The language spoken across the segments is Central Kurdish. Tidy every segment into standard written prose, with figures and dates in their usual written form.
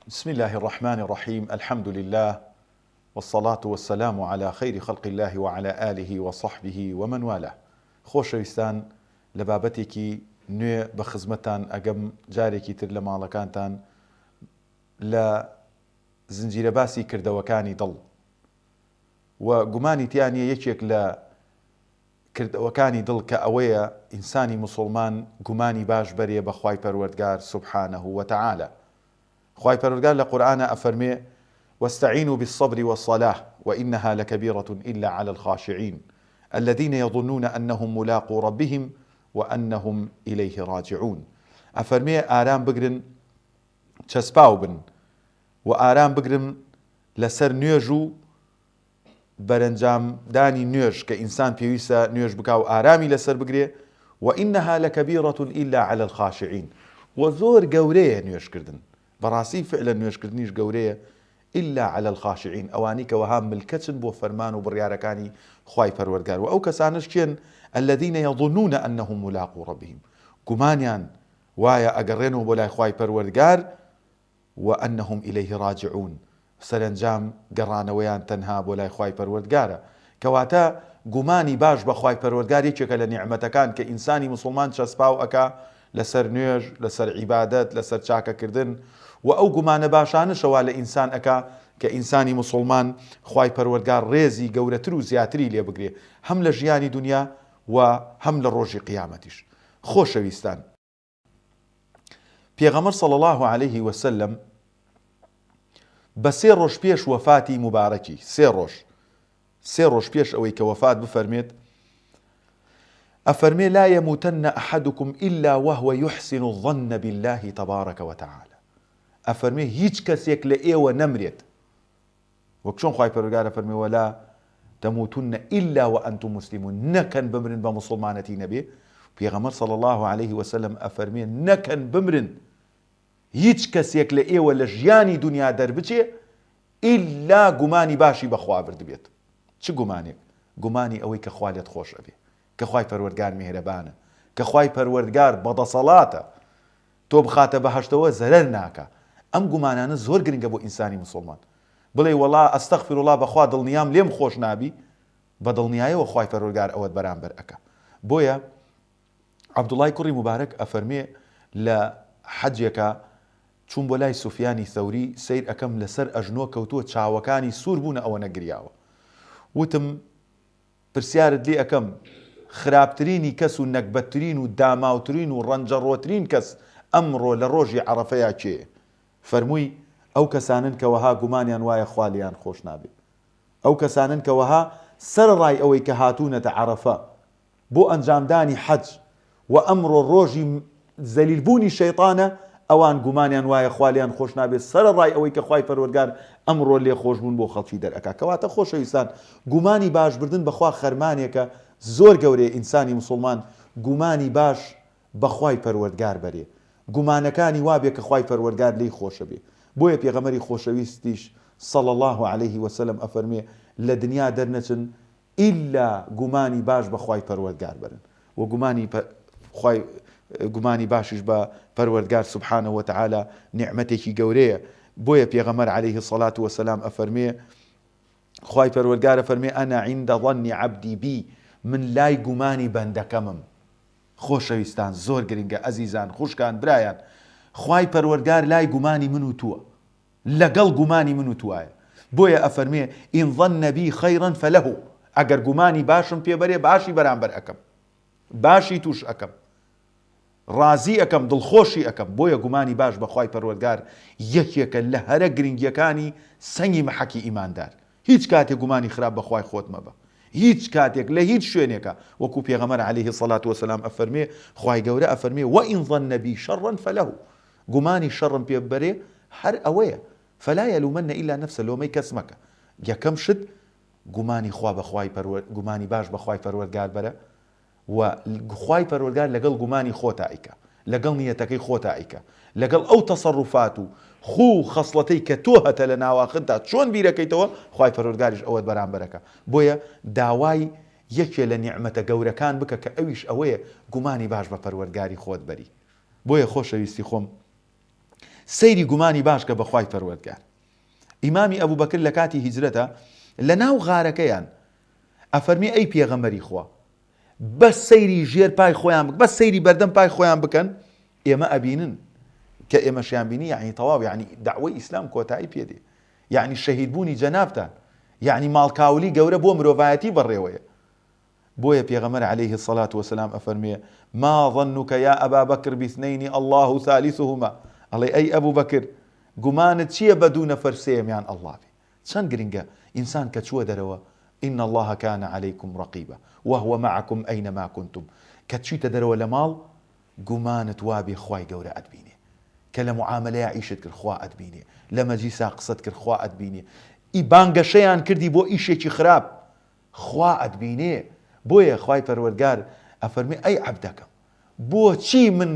بسم اللە الرحمن الرحیم الحمد للە والصلاة والسلام علی خیر خلق اللە وعلی آله وصحبه ومن والاه خۆشەویستان لە بابەتێکی نوێ بە خزمەتتان ئەگەم جارێکی تر لە ماڵەکانتان لە زنجیرە باسی کردەوەکانی دڵ و گومانی تیا نیە یەکێک لە کردەوەکانی دڵ کە ئەوەیە ئینسانی موسوڵمان گومانی باش بەرێ بە خوای پەروەردگار سبحانە وتعالی. خوای پەروەردگار لە قورئانا ئەفەرموێ، واستعینوا بالصبر والصلاة وانها لکبیرە الا علی الخاشعین الذین یظنون انهم ملاقو ربهم وانهم الیه راجعون ئەفەرموێ ئارام بگرن چەسپاو بن و ئارام بگرن لەسەر نوێژ و بەرەنجام دانی نوێژ کە ئینسان پێویستە نوێژ بکا و ئارامی لەسەر بگرێ، وانها لکبیرە الا علی الخاشعین، وە زۆر گەورەیە نوێژ کردن، بەڕاستی فعلا نوێژ کردنیش گەورەیە، الا علی الخاشعین، ئەوانەی کە وەها ملکەچن بۆ فەرمان و بڕیارەکانی خوای پەروەردگار، وە ئەو کەسانەش کێن، الذین یظنون انهم ملاقو ربهم، گومانیان وایە ئەگەڕێنەوە بۆ لای خوای پەروەردگار، وانهم الیه راجعون، سەرەنجام گەڕانەوەیان تەنها بۆ لای خوای پەروەردگارە. کەواتە گومانی باش بە خوای پەروەردگار یەکێکە لە نیعمەتەکان کە ئینسانی موسوڵمان چەسپاو ئەکا لەسەر نوێژ، لەسەر عیبادەت، لەسەر چاکەکردن، وە ئەو گومانە باشانەشە وا لە ئینسان ئەکا کە ئینسانی موسوڵمان خوای پەروەردگار ڕێزی گەورەتر و زیاتری لێ بگرێ هەم لە ژیانی دونیا و هەم لە ڕۆژی قیامەتیش. خۆشەویستان! پێغەمبەر صلی اللە علیه وسلم بە سێ ڕۆژ پێش وەفاتی موبارەکی سێ ڕۆژ سێ ڕۆژ پێش ئەوەی کە وەفات بفەرمێت ئەفەرمێ لا يموتن أحدكم إلا وهو يحسن الظن بالله تبارك وتعالى ئەفەرمێ هیچ کەسێک لە ئێوە نەمرێت وەک چۆن خوای پەروەردگار ئەفەرموێ ولا تموتن الا وانتم مسلمون نەکەن بمرن بە موسڵمانەتی نەبێ پێغەمبەر صلی اللە علیه وسلم ئەفەرموێ نەکەن بمرن هیچ کەسێک لە ئێوە لە ژیانی دنیا دەربچێ ئیلا گومانی باشی بەخوا بردبێت چ گومانێک گومانی ئەوەی کە خوا لێت خۆش ئەبێ کە خوای پەروەردگار میهرەبانە کە خوای پەروەردگار بەدەسەڵاتە تۆ بخاتە بەهەشتەوە زەرەر ناکا ئەم گومانانە زۆر گرنگە بۆ ئینسانی موسوڵمان بڵێی وەڵا استغفراللە بەخوا دڵنیام لێم خۆش نابی بەدڵنیایەوە خوای پەروەرگار ئەوەت بەرامبەر ئەکا بۆیە عەبدوڵای کوڕی موبارەک ئەفەرمێ لە حەجێکا چووم بۆ لای سوفیانی ثەوری سەیر ئەکەم لەسەر ئەژنۆ کەوتووە چاوەکانی سوور بوونە ئەوەنە گریاوە وتم پرسیارت لێ ئەکەم خراپترینی کەس و نەگبەتترین و داماوترین و ڕەنجەڕۆترین کەس ئەمڕۆ لە ڕۆژی عەڕەفەیا کێیە؟ فەرمووی، ئەو کەسانەن کە وەها گومانیان وایە خوا لێیان خۆش نابێ. ئەو کەسانەن کە وەها سەرەڕای ئەوەی کە هاتوونەتە عەڕەفە بۆ ئەنجامدانی حەج و ئەمڕۆ ڕۆژی زەلیل بوونی شەیتانە، ئەوان گومانیان وایە خوا لێیان خۆش نابێت سەرەڕای ئەوەی کە خوای پەروەردگار ئەمڕۆ لێخۆشبوون بۆ خەڵکی دەرئەکا. کەواتە خۆشەویستان گومانی باش بردن بە خوا خەرمانێکە زۆر گەورەیە ئینسانی موسوڵمان گومانی باش بە خوای پەروەردگار بەرێ گومانەکانی وابێ کە خوای پەروەردگار لێی خۆشەبێ بۆیە پێغەمبەری خۆشەویستیش صلی اللە علیه وسلم ئەفەرموێ لە دنیا دەرنەچن ئیلا گومانی باش بە خوای پەروەردگار بەرن وە گومانی خوای گومانی باشیش بە پەروەردگار سبحانە وتعالی نیعمەتێکی گەورەیە بۆیە پێغەمبەر علیه الصلاة والسلام ئەفەرموێ خوای پەروەردگار ئەفەرموێ انا عند ظن عبدی بی من لای گومانی بەندەکەمم خۆشەویستان زۆر گرنگە ئەزیزان خوشکان برایان خوای پەروەردگار لای گومانی من و تووە لەگەڵ گومانی من و توایە بۆیە ئەفەرموێ، ان ظن بی خیرا فله، ئەگەر گومانی باشم پێ بەرێ باشی بەرامبەر ئەکەم باشی توش ئەکەم ڕازی ئەکەم دڵخۆشی ئەکەم بۆیە گومانی باش بە خوای پەروەردگار یەکێکە لە هەرە گرنگیەکانی سەنگی مەحەکی ئیماندار هیچ کاتێک گومانی خراپ بە خوای خۆت مەبە هیچ کاتێک لە هیچ شوێنێکا وەکو پێغەمبەر علیه الصلاة والسلام ئەفەرموێ خوای گەورە ئەفەرموێ وان ظن بی شرا فله گومانی شەڕم پێ ببەرێ هەر ئەوەیە فلا یلومن الا نفسە لۆمەی کەس مەکە یەکەم شت گومانی خوا بە خوای پەروەر گومانی باش بە خوای پەروەردگار بەرە و خوای پەروەردگار لەگەڵ گومانی خۆتا ئەیکا لەگەڵ نیەتەکەی خۆتا ئەیکا لەگەڵ ئەو تەسەڕوفات و خوو و خەسڵەتەی کە تۆ هەتە لە ناواخنتا چۆن بیرەکەیتەوە خوای پەروەردگاریش ئەوەت بەرامبەرەکە بۆیە داوای یەکێ لە نیعمەتە گەورەکان بکە کە ئەویش ئەوەیە گومانی باش بە پەروەردگاری خۆت بەری بۆیە خۆشەویستی خۆم. سەیری گومانی باش کە بە خوای پەروەردگار. ئیمامی ئەبوبەکر لە کاتی هیجرەتا لە ناو غارەکەیان ئەفەرمێ ئەی پێغەمبەری خوا بەس سەیری ژێر پای خۆیان بکەن بەس سەیری بەردەم پای خۆیان بکەن ئێمە ئەبینن کە ئێمەشیان بینی یعنی تەواو یعنی دەعوەی ئیسلام کۆتایی پێ دێ یعنی شەهید بوونی جەنابتان یعنی ماڵکاولی گەورە بۆ مرۆڤایەتی بەڕێوەیە بۆیە پێغەمبەر علیه الصلوة والسلام ئەفەرموێ، ما ظنک یا ابا بکر باثنین اللە ثالثهما، ئەڵێ ئەی ئەبو بەکر گومانت چیە بە دوو نەفەر سێیەمیان اللە بێ. چەند گرنگە ئینسان کە چووە دەرەوە، ان اللە کان علیکم رقیبا وهو معکم اینما کنتم، کە چویتە دەرەوە لە ماڵ گومانت وابێ خوای گەورە ئەتبینێ، کە لە معامەلەیا ئیشت کرد خوا ئەتبینێ، لە مەجلیسا قسەت کرد خوا ئەتبینێ، ئی بانگەشەیان کردی بۆ ئیشێکی خراپ خوا ئەتبینێ بۆیە خوای پەروەردگار ئەفەرموێ ئەی عەبدەکەم بۆچی من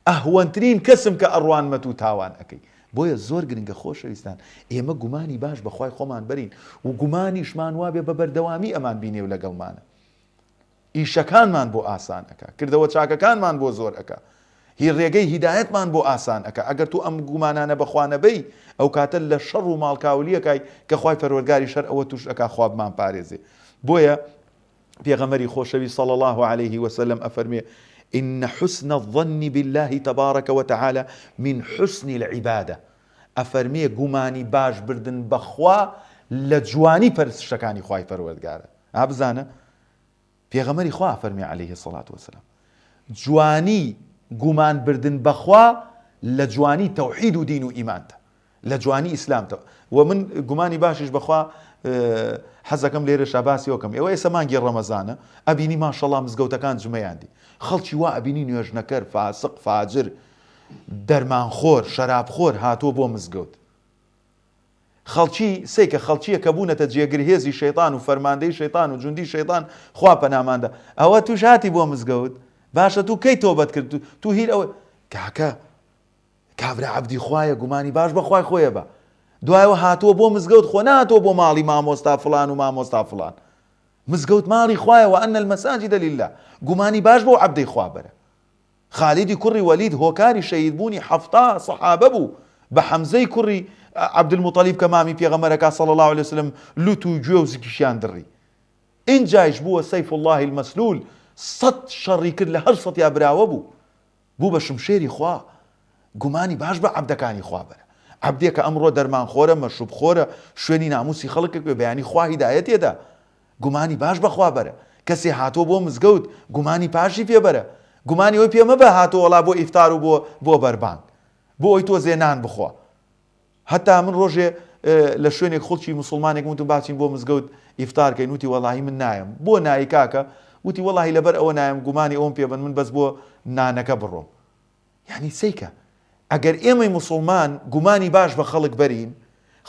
ئەهوەنترین کەسم کە ئەڕوانمەت و تاوان ئەکەی بۆیە زۆر گرنگە خۆشەویستان ئێمە گومانی باش بە خوای خۆمان بەرین و گومانیشمان وابێ بە بەردەوامی ئەمان بینێ و لەگەڵمانە ئیشەکانمان بۆ ئاسان ئەکا کردەوە چاکەکانمان بۆ زۆر ئەکا هی ڕێگەی هیدایەتمان بۆ ئاسان ئەکا ئەگەر تۆ ئەم گومانانە بە خوا نەبەی ئەو کاتە لە شەڕ و ماڵکاولیەکای کە خوای پەروەردگاریش هەر ئەوە توش ئەکا خوا بمان پارێزێ بۆیە پێغەمبەری خۆشەویست صلی الله علیه وسلم ئەفەرموێ ان حسن الظن بالله تبارک وتعالی من حسن العبادە ئەفەرمێ گومانی باش بردن بەخوا لە جوانی پەرستشەکانی خوای پەروەردگارە ئا بزانە پێغەمبەری خوا ئەفەرموێ علیە الصلوە والسلام جوانی گومان بردن بەخوا لە جوانی تەوحید و دین و ئیمانتە لە جوانی ئیسلامتە و من گومانی باشیش بەخوا حەزەکەم لێرەشا باسی وەکەم ئێوە ئێستا مانگی ڕەمەزانە ئەبینی ماشەڵا مزگەوتەکان جمەیان دی خەڵکی وا ئەبینی نوێژنەکەر فاسق فاجر دەرمانخۆر شەرابخۆر هاتووە بۆ مزگەوت خەڵکی سەیکە خەڵکیە کە بوونەتە جێگر هێزی شەیتان و فەرماندەی شەیتان و جوندی شەیتان خوا پەناماندا ئەوە توش هاتی بۆ مزگەوت باشە تو کەی تۆبەت کرد تو هیر ئەوە کاکە کابرا عەبدی خوایە گومانی باش بە خوای خۆیە بە دوایەوە هاتووە بۆ مزگەوت خۆ نهاتووە بۆ ماڵی مامۆستا فلان و مامۆستا فلان مزگەوت ماڵی خوایە وأن المساجد لله گومانی باش بۆ عەبدەی خوا بەرە خالیدی کوڕی وەلید هۆکاری شەهید بوونی 70 سەحابە بوو بە حەمزەی کوڕی عەبدولموتەلیب کە مامی پێغەمبەرەکە صلی اللە علیە وسلم لوت و گوێ و زگیشیان دڕی ئینجایش بووە سەیف اللە المسلول سەد شەڕی کرد لە هەر سەتیا براوە بوو بوو بە شمشێری خوا گومانی باش بە عەبدەکانی خوا بەرە عەبدێکە ئەمڕۆ دەرمانخۆرە مەشروبخۆرە شوێنی ناموسی خەڵک ئەکوێ بەیانی خوا هیدایەتی ئەدا گومانی باش بە خوا بەرە کەسێ هاتووە بۆ مزگەوت گومانی پاشی پێ بەرە گومانی ئەوەی پێ مەبە هاتووە وەڵا بۆ ئیفتار و بۆ بۆ بەربانگ بۆ ئەوی تۆزێ نان بخوا هەتا من ڕۆژێ لە شوێنێک خڵکی مسلمانێک وتم باچین بۆ مزگەوت ئیفتار کەین وتی وەڵاهی من نایەم بۆ نایی کاکە وتی وەڵاهی لەبەر ئەوە نایەم گومانی ئەوم پێ بن من بەس بۆ نانەکە بڕۆم یانی سەیکە ئەگەر ئێمەی موسوڵمان گومانی باش بە خەڵک بەرین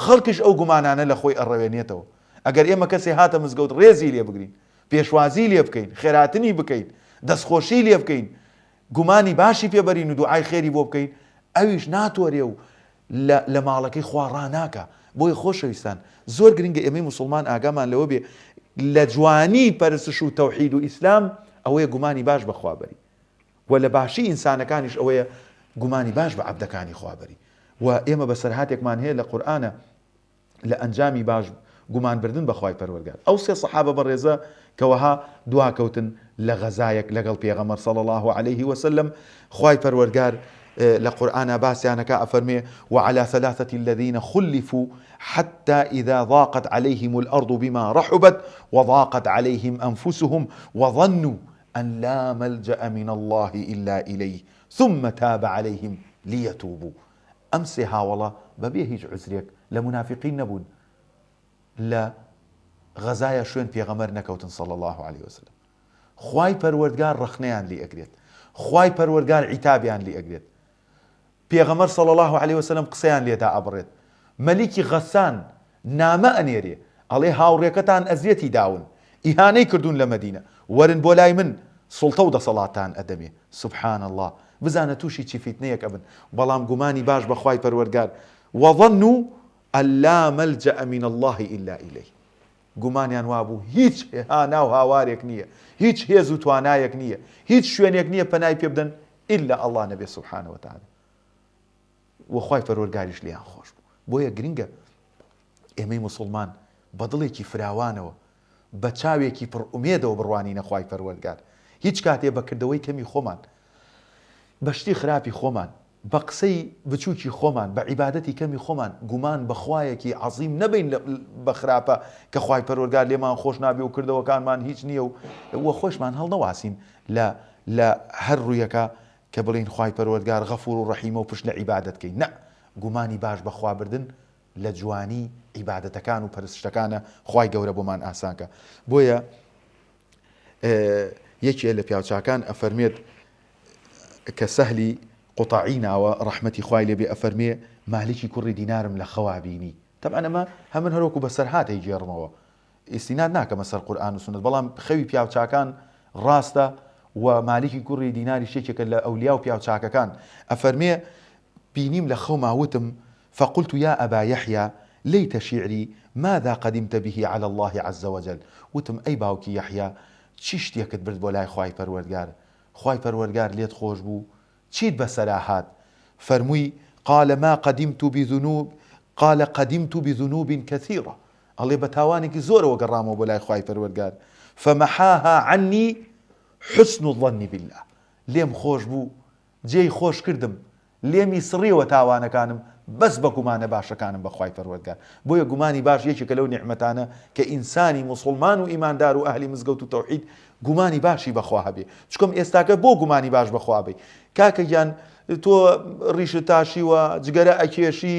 خەڵکیش ئەو گومانانە لە خۆی ئەڕەوێنێتەوە ئەگەر ئێمە کەسێ هاتە مزگەوت ڕێزی لێ بگرین پێشوازی لێ بکەین خێراتنی بکەین دەستخۆشی لێ بکەین گومانی باشی پێ بەرین و دوعای خێری بۆ بکەین ئەویش ناتۆرێ و لە لە ماڵەکەی خوا ڕاناکا بۆیە خۆشەویستان زۆر گرنگە ئێمەی موسوڵمان ئاگامان لەوە بێ لە جوانی پەرستش و تەوحید و ئیسلام ئەوەیە گومانی باش بەخوا بەری وە لە باشی ئینسانەکانیش ئەوەیە گومانی باش بە عەبدەکانی خوا بەری وە ئێمە بەسەرهاتێکمان هەیە لە قورئانە لە ئەنجامی باش گومان بردن بە خوای پەروەرگار ئەو سێ سەحابە بەڕێزە کە وەها دواکەوتن لە غەزایەک لەگەڵ پێغەمبەر صلی اللە علیه وسلم خوای پەروەرگار لە قورئانا باسیانەکا ئەفەرموێ وعلى ثلاثة الذين خلفوا حتى إذا ضاقت عليهم الأرض بما رحبت وضاقت عليهم أنفسهم وظنوا ان لا ملجأ من اللە الا الیه ثم تاب علیهم لیتوبوا ئەم سێ هاوەڵە بەبێ هیچ عوزرێک لە مونافیقین نەبوون لە غەزایە شوێن پێغەمبەر نەکەوتن صلی اللە علیه وسلم خوای پەروەردگار ڕەخنەیان لی ئەگرێت خوای پەروەردگار عیتابیان لی ئەگرێت پێغەمبەر صلی اللە علیە وسلم قسەیان لێ دائەبڕێت، مەلیکی غەسان نامە ئەنێرێ ئەڵێ هاوڕێکەتان ئەزیەتی داون، ئیهانەی کردوون لە مەدینە، وەرن بۆ لای من سوڵتە و دەسەڵاتتان ئەدەمێ، سبحان اللە بزانە تووشی چی فیتنەیەک ئەبن، بەڵام گومانی باش بە خوای پەروەردگار، وظنوا ان لا ملجأ من اللە الا الیه، گومانیان وابوو هیچ هانا و هاوارێک نییە، هیچ هێز و توانایەک نییە، هیچ شوێنێک نییە پەنای پێ بدەن ئیلا ئەڵا نەبێ سبحانە وتعالی. وە خوای پەروەرگاریش لێیان خۆش بوو بۆیە گرنگە ئێمەی موسڵمان بە دڵێکی فراوانەوە بە چاوێکی پڕ ئومێدەوە بڕوانینە خوای پەروەردگار هیچ کاتێ بە کردەوەی کەمی خۆمان بە شتی خراپی خۆمان بە قسەی بچوکی خۆمان بە عیبادەتی کەمی خۆمان گومان بە خوایەکی عەزیم نەبەین بە خراپە کە خوای پەروەردگار لێمان خۆش نابێ و کردەوەکانمان هیچ نییە و وە خۆشمان هەڵنەواسین لە لە هەر ڕوویەکە کە بڵێین خوای پەروەردگار غەفور و ڕەحیمە و پشت لە عیبادەت کەین نە گومانی باش بە خوا بردن لە جوانی عیبادەتەکان و پەرستشتەکانە خوای گەورە بۆمان ئاسان کە بۆیە یەکێ لە پیاوچاکان ئەفەرمێت کە سەهلی قوتاعی ناوە ڕەحمەتی خوای لێبێ ئەفەرمێ مالیکی کوڕی دینارم لە خەوا بینی تەبعەن ئەمە هەمن هەرۆکو بەسەرهاتەی گێڕمەوە ئیستیناد ناکەمە سەر قورئان و سوننەت بەڵام خەوی پیاوچاکان ڕاستە و مالیکی کوڕی دیناریش یەکێکە لە ئەولیا و پیاوچاکەکان ئەفەرمێ بینیم لە خەوما وتم فقلت یا ابا یحیی لیت شعری ماذا قدمت به علی اللە عز وجل وتم ئەی باوکی یەحیا چی شتێکت برد بۆ لای خوای پەروەردگار خوای پەروەردگار لێت خۆش بوو چیت بەسەرا هات؟ فەرمووی، قال ما قدمت بذنوب قال قدمت بذنوب کثیرە، ئەڵێ بە تاوانێکی زۆرەوە گەڕامەوە بۆ لای خوای پەروەردگار، فمحاها عنی حسن الظن باللە، لێم خۆش بوو، جێی خۆش کردم، لێمی سڕیەوە تاوانەکانم بەس بە گومانە باشەکانم بە خوای پەروەردگار. بۆیە گومانی باش یەکێکە لەو نیعمەتانە کە ئینسانی موسوڵمان و ئیماندار و ئەهلی مزگەوت و تەوحید گومانی باشی بەخوا هەبێ چکم ئێستاکە بۆ گومانی باش بەخوا بی کاکە گیان تۆ ڕیشت تاشیوە جگەرە ئەکێشی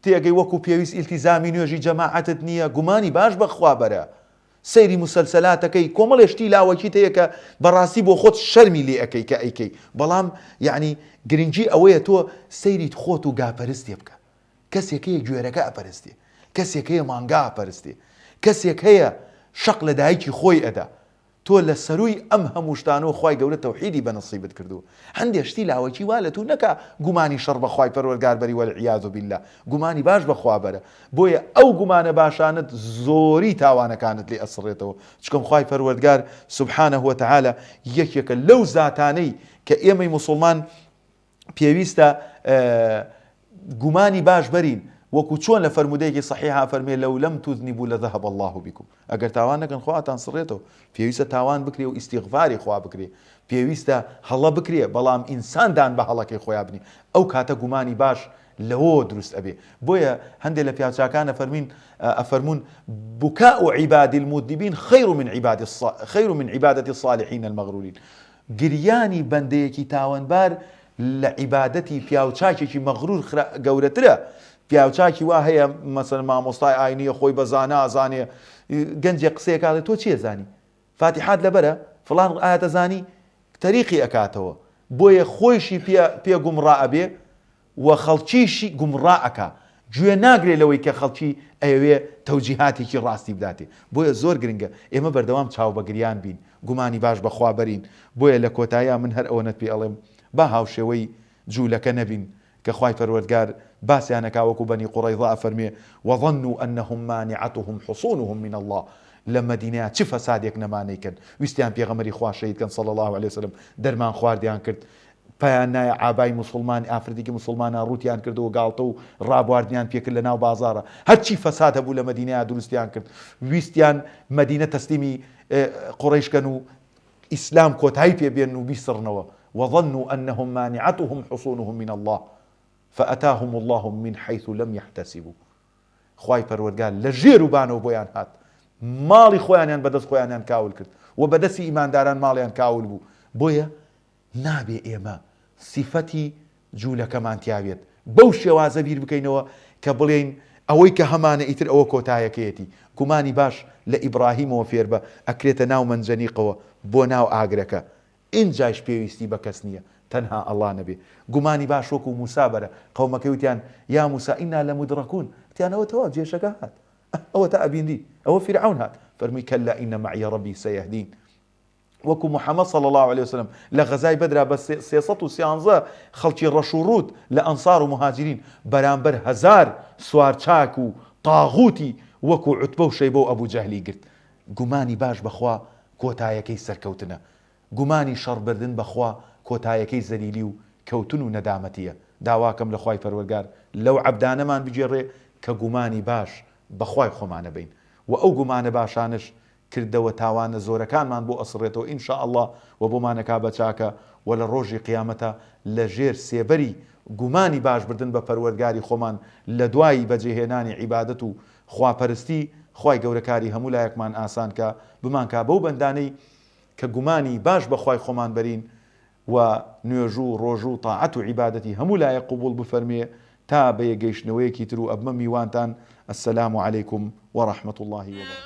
تێگەی وەکو پێویست ئیلتیزامی نوێژی جەماعەتت نییە گومانی باش بەخوا بەرە سەیری موسەلسەلاتەکەی کۆمەڵێ شتی لاوەکیت هەیە کە بەڕاستی بۆ خۆت شەرمی لێ ئەکەی کە ئەیکەی بەڵام یعنی گرنگی ئەوەیە تۆ سەیری خۆت و گاپەرستێ بکە کەسێک هەیە گوێرەکە ئەپەرستێ کەسێک هەیە مانگا ئەپەرستێ کەسێک هەیە شەق لە دایکی خۆی ئەدا تۆ لە سەرووی ئەم هەموو شتانەوە خوای گەورە تەوحیدی بە نسیبت کردووە هەندێ شتی لاوەکی وا لە تو نەکا گومانی شەڕ بە خوای پەروەرگار بەری والعیاذ باللە گومانی باش بە خوا بەرە بۆیە ئەو گومانە باشانەت زۆری تاوانەکانت لێ ئەسڕێتەوە چکم خوای پەروەردگار سبحانە وتعالی یەکێکە لەو زاتانەی کە ئێمەی موسڵمان پێویستە گومانی باش بەرین وەکو چۆن لە فەرموودەیەکی صحیحا فەرمێ لو لم تذنبوا لذهب الله بكم ئەگەر تاوان نەکەن خوا ئەتان سڕێتەوە پێویستە تاوان بکرێ و ئیستیغفاری خوا بکرێ پێویستە هەڵە بکرێ بەڵام ئینسان دان بە هەڵەکەی خۆیا بنێ ئەو کاتە گومانی باش لەوەوە دروست ئەبێ بۆیە هەندێک لە پیاوچاکان ئەفەرمین ئەفەرموون بکاء عباد المذنبین خیر من عباد خیر من عبادة الصالحین المغرورین گریانی بەندەیەکی تاوانبار لە عیبادەتی پیاوچاکێکی مەغرور خرا گەورەترە، پیاوچاکی وا هەیە مەسەلەن مامۆستای ئاینیە خۆی بە زانا ئەزانێ گەنجێک قسەیەک ئەڵێ تۆ چی ئەزانی فاتیحات لەبەرە فڵان ئایەت ئەزانی تەریقی ئەکاتەوە بۆیە خۆیشی پێ پێ گومڕا ئەبێ و خەڵکیشی گومڕا ئەکا گوێ ناگرێ لەوەی کە خەڵکی ئەیەوێ تەوجیهاتێکی ڕاستی بداتێ بۆیە زۆر گرنگە ئێمە بەردەوام چاو بە گریان بین گومانی باش بە خوا بەرین بۆیە لە کۆتاییا من هەر ئەوەنەت پێ ئەڵێم با هاوشێوەی جوولەکە نەبین کە خوای پەروەردگار باسیان ئەکا وەکو بەنی قوڕەیظە ئەفەرموێ وظنوا انهم مانعتهم حصونهم من اللە لە مەدینەیا چ فەسادێک نەما نەیکەن ویستیان پێغەمبەری خوا شەهید کەن صلی اللە علیە وسلم دەرمان خواردیان کرد پایان نایە عابای موسڵمان ئافرەتێکی موسڵمانان ڕووتیان کردەوە گاڵتە و ڕابواردنیان پێکرد لە ناو بازاڕا هەرچی فەساد هەبوو لە مەدینەیا دروستیان کرد ویستیان مەدینە تەسلیمی قوڕەیش کەن و ئیسلام کۆتایی پێ بێنن و بیسڕنەوە وظنوا انهم مانعتهم حصونهم من اللە فاتاهم اللە من حیث لم یحتسبوا خوای پەروەردگار لە ژێر و بانەوە بۆیان هات ماڵی خۆیانیان بەدەست خۆیانیان کاول کرد و بەدەستی ئیمانداران ماڵیان کاول بوو بۆیە نابێ ئێمە سیفەتی جوولەکەمان تیابێت بەو شێوازە بیر بکەینەوە کە بڵێین ئەوەی کە هەمانە ئیتر ئەوە کۆتایەکەیەتی. گومانی باش لە ئیبڕاهیمەوە فێربە ئەکرێتە ناو مەنجەنیقەوە بۆ ناو ئاگرەکە ئینجایش پێویستی بە کەس نییە تەنها ئەڵا نەبێ. گومانی باش وەکو موسا بەرە قەومەکەی وتیان یا موسا انا لمدرکون وتیان ئەوە تەواو جێشەکە هات ئەوەتا ئەبینری ئەوە فیرعەون هات فەرمووی کلا ان معی ربی سیهدین وەکو محمد صلی اللە علیە وسلم لە غەزای بەدرا بە 313 خەڵکی ڕەش و ڕووت لە ئەنسار و موهاجرین بەرامبەر هەزار سوارچاک و تاغوتی وەکو عوتبە و شەیبە و ئەبو جەهلی گرت. گومانی باش بەخوا کۆتایەکەی سەرکەوتنە. گومانی شەڕ بردن بەخوا کۆتایەکەی زەلیلی و کەوتن و نەدامەتیە. داواکەم لە خوای پەروەرگار لەو عەبدانەمان بگێڕێ کە گومانی باش بە خوای خۆمانە بەین وە ئەو گومانە باشانەش کردەوە تاوانە زۆرەکانمان بۆ ئەسڕێتەوە ان شاء اللە وە بۆمان ئەکا بە چاکە وە لە ڕۆژی قیامەتا لە ژێر سێبەری گومانی باش بردن بە پەروەردگاری خۆمان لە دوای بەجێ هێنانی عیبادەت و خوا پەرستی خوای گەورە کاری هەموو لایەکمان ئاسان کا بمانکا بەو بەندانەی کە گومانی باش بە خوای خۆمان بەرین و نوێژو ڕۆژو تاعەت و عیبادەتی هەموو لایەک قبوڵ بفەرموێ تا بە یەکگەیشتنەوەیەکی تر و ئەبمە میوانتان السلام علیکم ورحمە اللە وبرکاته.